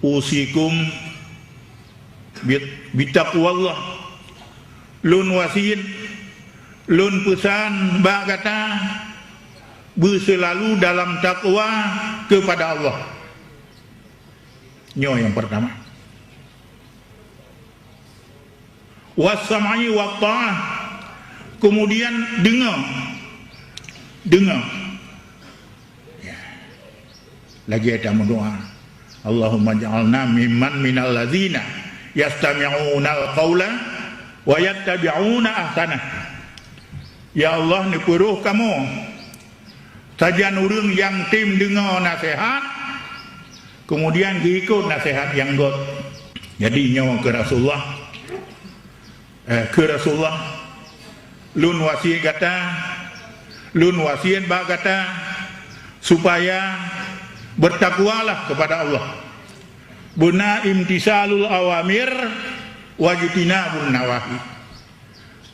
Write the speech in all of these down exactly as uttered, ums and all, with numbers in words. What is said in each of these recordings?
Usikum bit-, bitaqwallah. Lôn wasiet, lôn peusan bak gata beuseulalu dalam takwa keupada Allah. Nyoe nyang peurtama. Was-sam'i wat-tha'ah. Keumudian deungoe. Deungoe. Ya. Lagée tameudoá, "Allahumma ij'alna mimman minal ladzina yastami'unal qaula wa yattabi'una ahsanah." Ya Allah, neupeurôh kamoe sajan ureuëng nyang tem deungoe naseuhat, keumudian geuikot naseuhat nyang göt. Jadi nyoe keu Rasulullah, eh, keu Rasulullah, lôn wasiet gata, lôn wasiet bak gata, supaya beutakwalah keupada Allah. Beuna imtisalul awamir wajtinabun nawahi.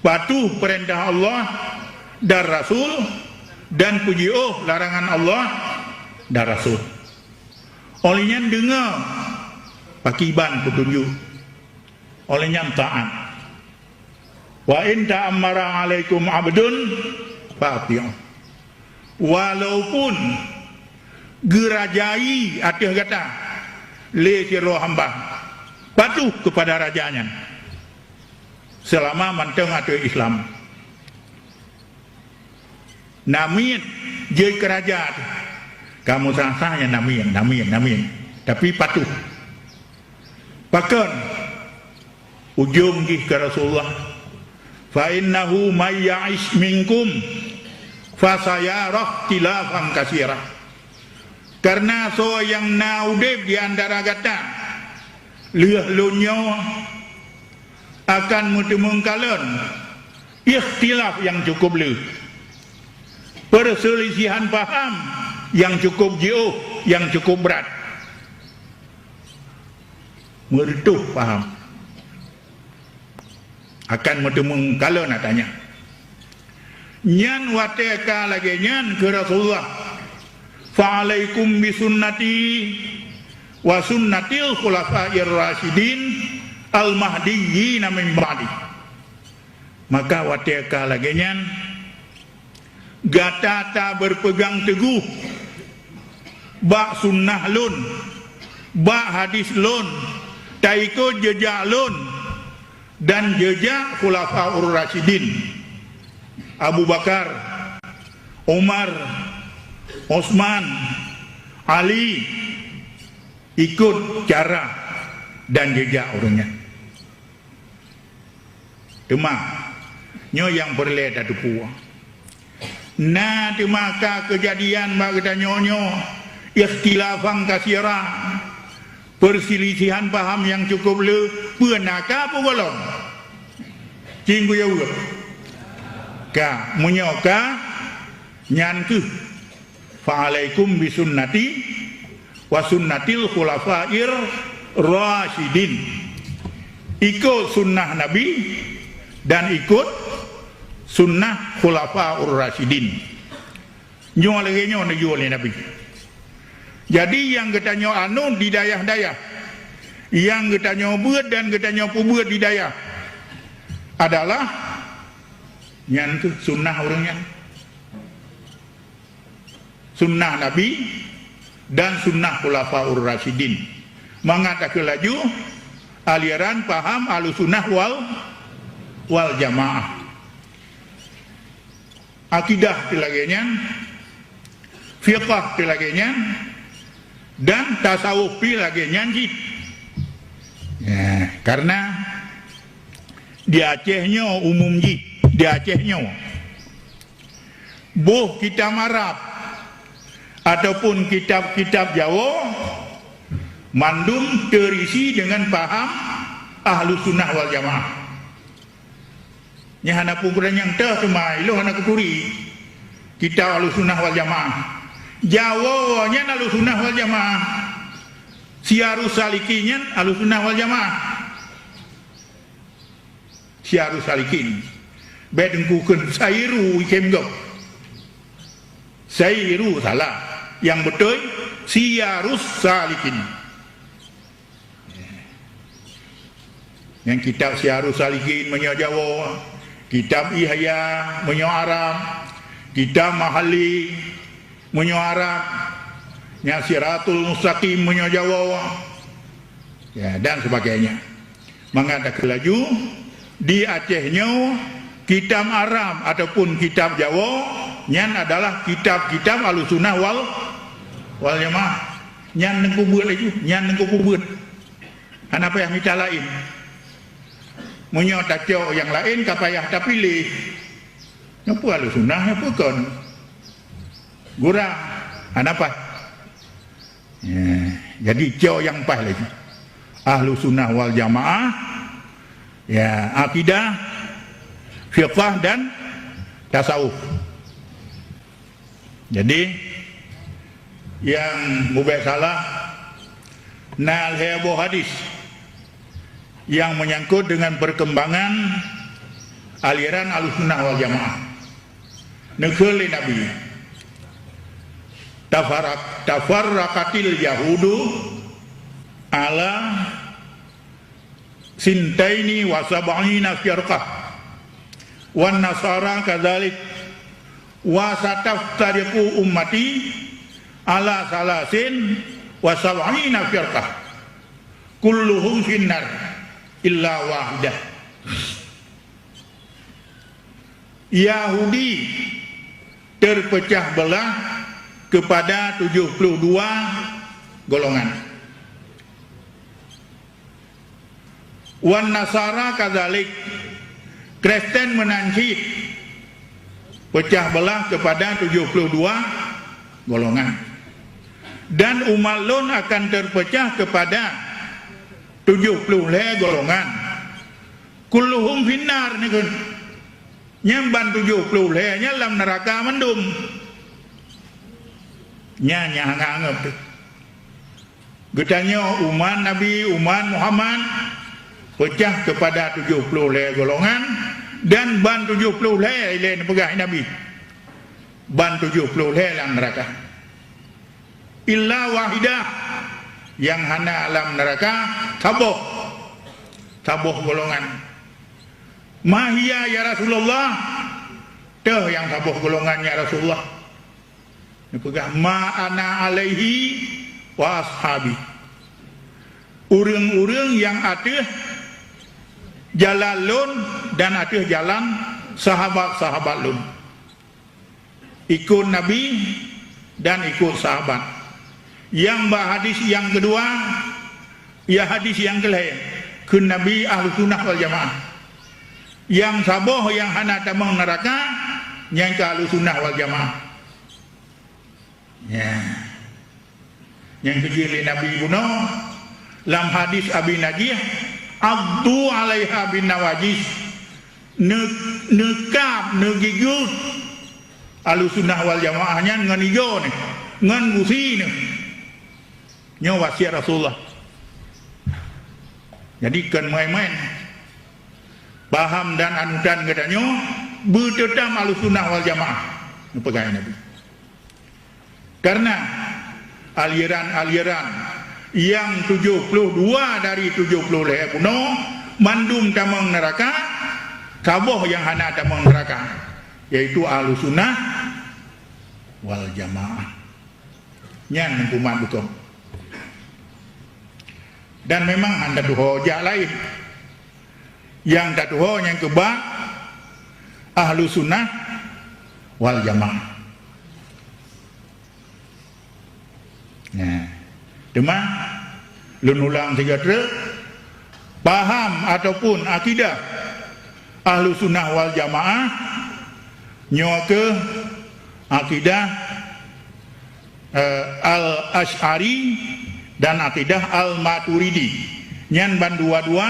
Patuh peurintah Allah dan Rasul, dan peujiôh larangan Allah dan Rasul. Óh lheueh nyan deungoe pakriban peutunjuk. Óh lheueh nyan taát. "Wa in ta'ammara 'alaikum 'abdun fa'ati'u." Walaupun geurajai ateueh gata lé sidroe hamba, patuh keupada raja nyan. Seulama mantong ateueh Islam. Namiet jeuet keu raja teuh. Kamoe sah-sah nyang namiet, namiet, namiet. Tapi patuh. Pakon? Ujong jih keu Rasulullah, "Fa innahu may ya'ish minkum fasayara ikhtilafan katsira." Kareuna soe nyang na udeb di antara gata lheueh lôn nyoe, akan meuteumeung kalon ikhtilaf nyang cukup le, peuseulisihan paham nyang cukup jiôh, nyang cukup brat. Meureutôh paham. Akan meuteumeung kalon ata nyan. Nyan watée ka lagée nyan keu Rasulullah, "Fa alaikum bi sunnati wa sunnatil khulafair rasyidin al mahdiyyin min ba'di." Maka watée ka lagée nyan, gata tabeupeugang teugoh bak sunnah lôn, bak hadis lôn, taikot jeujak lôn dan jeujak Khulafaur Rasyidin, Abu Bakar, Umar, Utsman, Ali, ikot cara dan jeujak ureuëng nyan. Teuma, nyoe nyang peureulée tateupeue. Na teuma ka keujadian bak geutanyoe nyoe, ikhtilafan katsira, peuseulisihan paham nyang cukup le, peue na ka peue gohlom. Cing kuyue ka, meunyoe ka, nyan kheueh, "Fa alaikum bi sunnati wa sunnatil khulafair rasyidin." Ikot sunnah Nabi dan ikot sunnah Khulafaur Rasyidin. Nyoe lagée nyoe neujue lé Nabi. Jadi, nyang geutanyoe anut di dayah-dayah, nyang geutanyoe beuet dan geutanyoe peubeuet di dayah adalah nyan kheueh sunnah ureuëng nyan. Sunnah Nabi dan sunnah Khulafaur Rasyidin. Mangat takheun laju aliran paham Ahlussunnah wal, wal Jamaah. Akidah teuh lagée nyan, fiqah teuh lagée nyan, dan tasawuf pih lagée nyan jih. Nah, karena di Aceh nyoe umum jih, di Aceh nyoe. Boh kitab Arab ataupun kitab-kitab Jawoe mandum teurisi deungon paham Ahlussunnah wal Jamaah. Nyan hana peue geutanyoe nyang teuh teuma ilôn hana kuturi kitab Ahlussunnah wal Jamaah. Jawoe nyan Ahlussunnah wal Jamaah. Siyarus Salikin nyan Ahlussunnah wal Jamaah. Siyarus Salikin. Bék teungku kheun Sairu ikém gob. Sairu salah. Nyang beutôi Siyarus Salikin. Nyang kitab Syiarus Salikin meunyoe Jawoe, kitab Ihya meunyoe Arab, kitab Mahalli meunyoe Arab, nyang Siratul Mustaqim meunyoe Jawoe, ya, dan sebagainya. Mangat takheun laju, di Aceh nyoe kitab Arab ataupun kitab Jawoe nyan adalah kitab-kitab Ahlussunnah wal, wal Jamaah. Nyan teungku beuet laju, nyan teungku beuet. Hana payah mita laén. Meunyoe tacok nyang laén ka payah tapiléh. Nyoe peue Ahlussunnah, nyoe peue kon? Gura, hana paih. Ya, jadi cok nyang paih laju. Ahlussunnah wal Jamaah, ya, akidah, fiqah dan tasawuf. Jadi, nyang mubek salah na lhée boh hadis nyang meunyangkot deungon peurkembangan aliran Ahlussunnah wal Jamaah. Neukheun lé Nabi, "Tafarraq-, tafarraqatil yahudu ala sintaini wa sab'ina firqah, wan nasara kadzalik, wa sataftariqu ummati ala salasin wa sab'ina firqah, kulluhum finnar illa wahidah." Yahudi terpecah belah kepada tujuh puluh dua golongan. Wan Nasara kadzalik, Kristen meunan cit pecah belah kepada tujuh puluh dua golongan. Dan umat lôn akan terpecah kepada tujuh puluh lhée golongan. Kulluhum finnar, neukheun. Nyang ban tujoh ploh lhée nyan lam neuraka mandum. Nyan nyang hangat-hangat teuh. Geutanyoe umat Nabi, umat Muhammad, peucah keupada tujoh ploh lhée golongan, dan ban tujoh ploh lhée ilée neupeugah Nabi. Ban tujoh ploh lhée lam neuraka. Illa wahidah, nyang hana lam neuraka saboh. Saboh golongan. Ma hiya ya Rasulullah? Teuh nyang saboh golongan ya Rasulullah. Neupeugah, ma ana alaihi wa ashabi. Ureuëng-ureuëng nyang ateueh jalan lôn dan ateueh jalan sahabat-sahabat lôn. Ikot Nabi dan ikot sahabat. Nyang bak hadis nyang keudua, ya hadis nyang keulhée, kheun Nabi Ahlussunnah wal Jamaah. Nyang saboh nyang hana tamong neuraka, nyan keuh Ahlussunnah wal Jamaah. Ya. Nyang keujeuet lé Nabi bunoe lam hadis Abi Najih, "Addu alaiha bin nawajis." Neu-, neukab, neugigot Ahlussunnah wal Jamaah nyan ngon igoe neuh, ngon gusi neuh. Nyoe wasiet Rasulullah. Jadi kon maén-maén. Paham dan anutan geutanyoe beuteutam Ahlussunnah wal Jamaah, neupeugah Nabi. Karena aliran-aliran nyang tujoh ploh dua dari tujoh ploh lhée bunoe mandum tamong neuraka, saboh nyang hana tamong neuraka, yaitu Ahlussunnah wal Jamaah. Nyan huköman beutôi. Dan memang hana tuho jak laén. Nyang tatuho nyang keubah Ahlussunnah wal Jamaah. Nah, teuma lôn ulang sigoe treuk, paham ataupun akidah Ahlussunnah wal Jamaah nyoe keuh akidah eh, Al-Asy'ari dan akidah Al-Maturidi. Nyan bandua-dua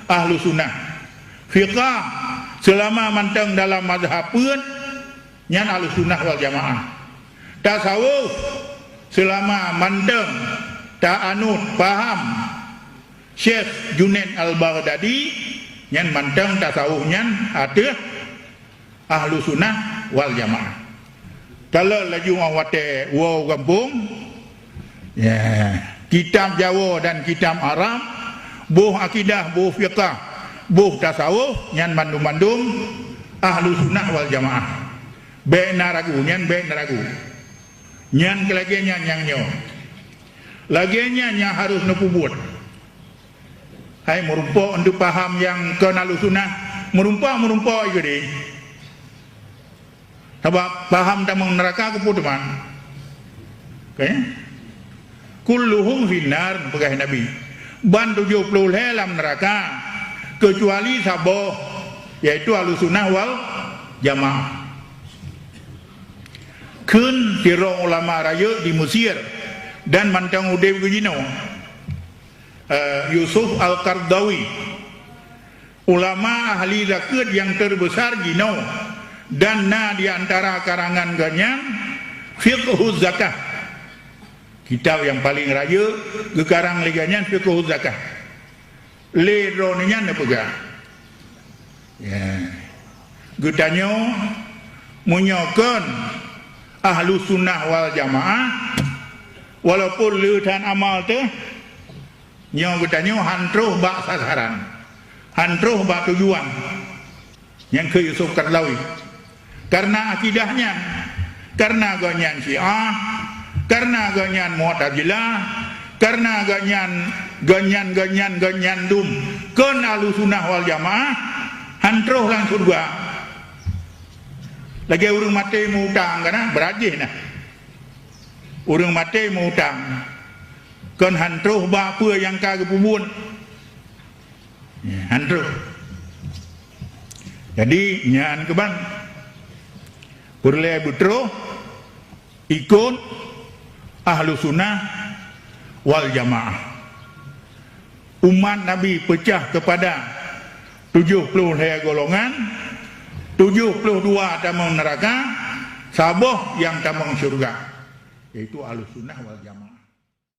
Ahlussunnah. Fiqah seulama mantong dalam mazhab peuet, nyan Ahlussunnah wal Jamaah. Tasawuf seulama mantong taanut paham Syekh Junaid Al-Baghdadi, nyan mantong tasawuf nyan ateueh Ahlussunnah wal Jamaah. Kalau laju 'oh watée woe u gampông, ya, kitab Jawoe dan kitab Arab, Boh akidah, boh fiqah, boh tasawuf, nyan mandum-mandum Ahlussunnah wal Jamaah. Bék na ragu, nyan bék na ragu. Nyan keu lagée nyan nyang nyoe. Lagée nyan nyang harôh neupeubuet. Hai meurumpok untuk paham nyang kon Ahlussunnah, meurumpok-meurumpok geude. Sabab paham tamong neuraka keupeue teuma? Oke? "Kulluhum finnar," peugah Nabi. Ban tujoh ploh lhée lam neuraka, keucuali saboh, yaitu Ahlussunnah wal Jamaah. Kheun sidroe ulama rayeuk di Mesir dan mantong udeb geuh jinoe, eh, Yusuf Al-Qaradawi. Ulama ahli zakeuet nyang teubesar jinoe dan na di antara karangan geuhnyan Fiqhuz Zakah. Kitab nyang paleng rayeuk geukarang lé geuhnyan Fiqhuz Zakah. Lé droeneuh nyan neupeugah, ya, geutanyoe meunyoe kon Ahlussunnah wal Jamaah, walaupun le that amal teuh, nyoe geutanyoe han troh bak sasaran, han troh bak tujuan. Nyang kheun Yusuf Qaradawi. Karena akidah nyan, karena geuhnyan Syiah, karena geuhnyan Mu'tazilah, karena geuhnyan, geuhnyan, geuhnyan, geuhnyan dum kon Ahlussunnah wal Jamaah, han troh lam syeuruga. Lagée ureuëng maté meu-utang kana, brat jih na. Ureuëng maté meu-utang, kon han troh bak peue nyang ka geupeubuet. Ya, han troh. Jadi, nyan keuban peureulée beutroh ikot Ahlussunnah wal Jamaah. Umat Nabi peucah keupada tujoh ploh lhée golongan, tujoh ploh dua tamong neuraka, saboh nyang tamong syeuruga, yaitu Ahlussunnah wal Jamaah.